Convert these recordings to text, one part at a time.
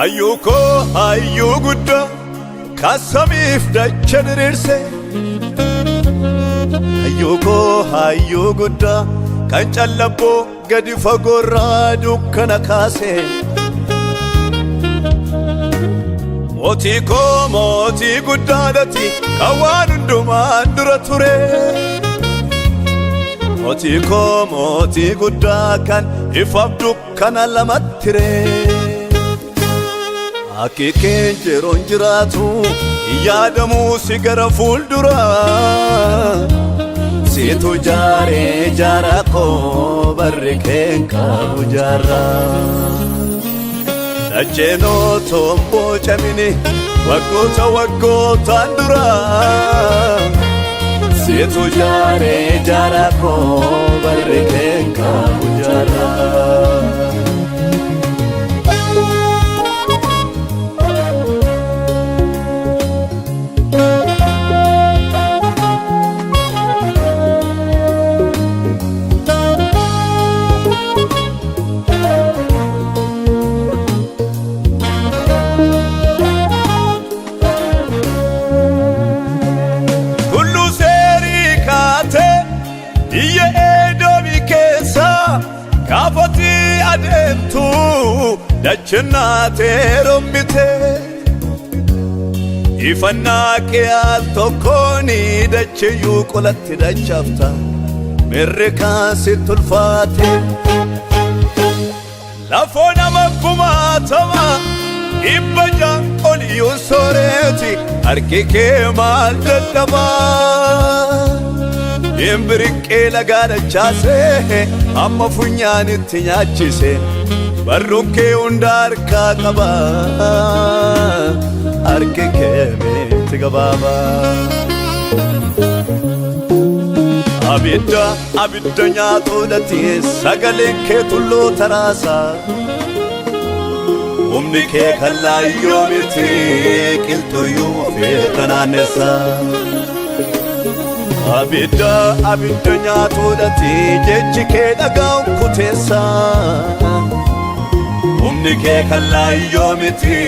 Hayyuu koo hayyuu guddaa kan samiif dacha diriirse. Hayyuu koo hayyuu guddaa kan callabboo gadi fagoorraa dukkana kaase. Mootii koo mootii guddaadhati kan waan hundumaan dura ture. Mootii koo mootii guddaa kan ifaaf dukkana lamatti ree. Akki keen yeroon jiraatu yaadamuu si gara fuulduraa. Situ jaaree jaara koo barri keen qabu jaarraa. Dacheen otoo hin bocamini waggoota waggootaan duraa. Situ jaaree jaara koo barri keen qabu jaarraa. Tulluu seerii kaatee biyya Edoomii keessa gaafatti adeemtu dachinnaatee rommite. Ifannaa kee al tokkoon dachiyyuu qolatti dachaafta mirri kaan sitti ulfaate. Lafoo nama kumaatama 600 oliyyuun sooreeti harki kee maal dadhabaa. Dimbiriqqee lagaa dachaasee amma funyaanitti nyaachise barruun kee hunda harkaa qaba harki kee miti gabaabaa. Abidda abidda nyaatuudhati sagaleen kee tulluu taraasa. Humni kee kan laayyoo miti qilxuyyuu ofirra naannessa. Abidda abidda nyaatuudhati jechi kee dhagaan kuteessa. Humni kee kan laayyoo miti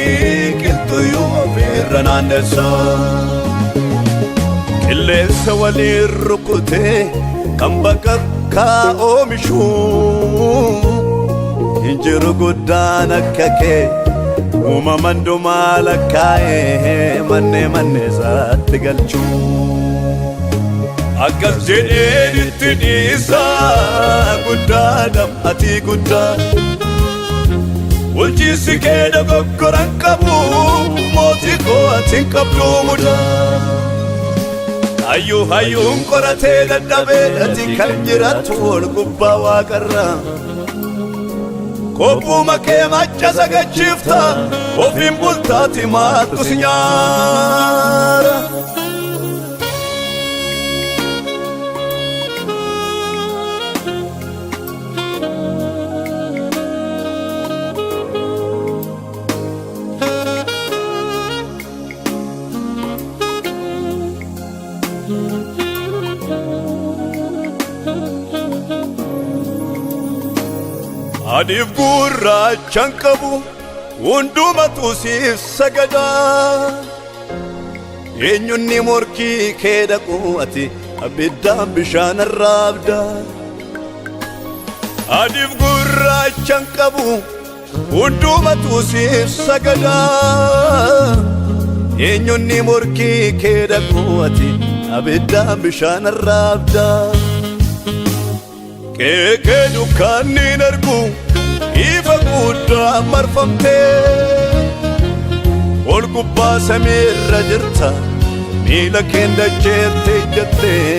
qilxuyyuu ofirra naannessa. Qilleensa waliin rukutee kan bakakkaa oomishu hin jiru guddaan akka kee uumaman hundumaa lakkaa'ee mannee mannee isaatti galchu. Akkas jedheen itti dhiisa guddaadha ati guddaa. Bulchiinsi kee dogoggoran qabu mootii koo ati hin qabdu mudaa. Hayyuu hayyuun qoratee dadhabee ati kan jiraattu ol gubbaa waaqarra. Kophuma kee macha sagachiifta ofiin bultaati maaltu si nyaara. Adiif gurraachan qabu hundumatu siif sagadaa. Eenyunni morkii kee dhaqu ati abiddaan bishaan arraabda. Adiif gurraachan qabu hundumatu siif sagadaa. Eenyunni morkii kee dhaqu ati abiddaan bishaan arraabda. Qeeqee dukkaanni hin argu ifa guddaa marfamtee. Ol gubbaa samiirra jirta miila keen dacheetti ejjattee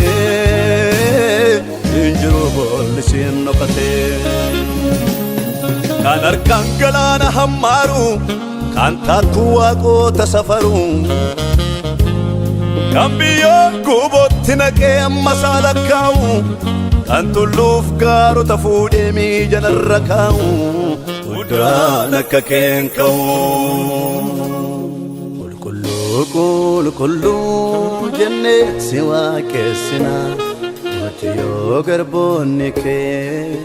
hin jiru boolli siin dhokatee. Kan harkaan galaana hammaaru kan taakuu waaqota safaru kan biyyoo guubootti naqee amma isaa lakkaa'u kan tulluuf gaarota fuudhee miijanarra kaa'u guddaan akka keen ka'u. Qulqulluu qulqulluu jennee si waaqessina nuti yoo garboonni kee.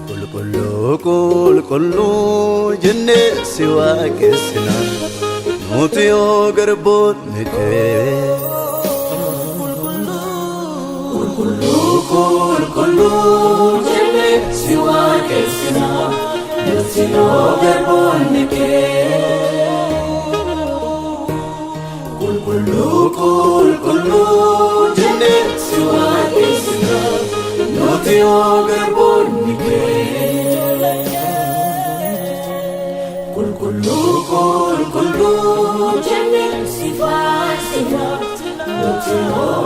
Qulqulluu Qulqulluu jennee si waaqessina, nuti yoo garboonni kee. Qulqulluu, qulqulluu jennee si waaqessina, nuti yoo garboonni kee. Qulqulluu, qulqulluu jennee si waaqessina, nuti yoo garboonni kee. Qulqulluu, qulqulluu jennee si faarsina, nuti yoo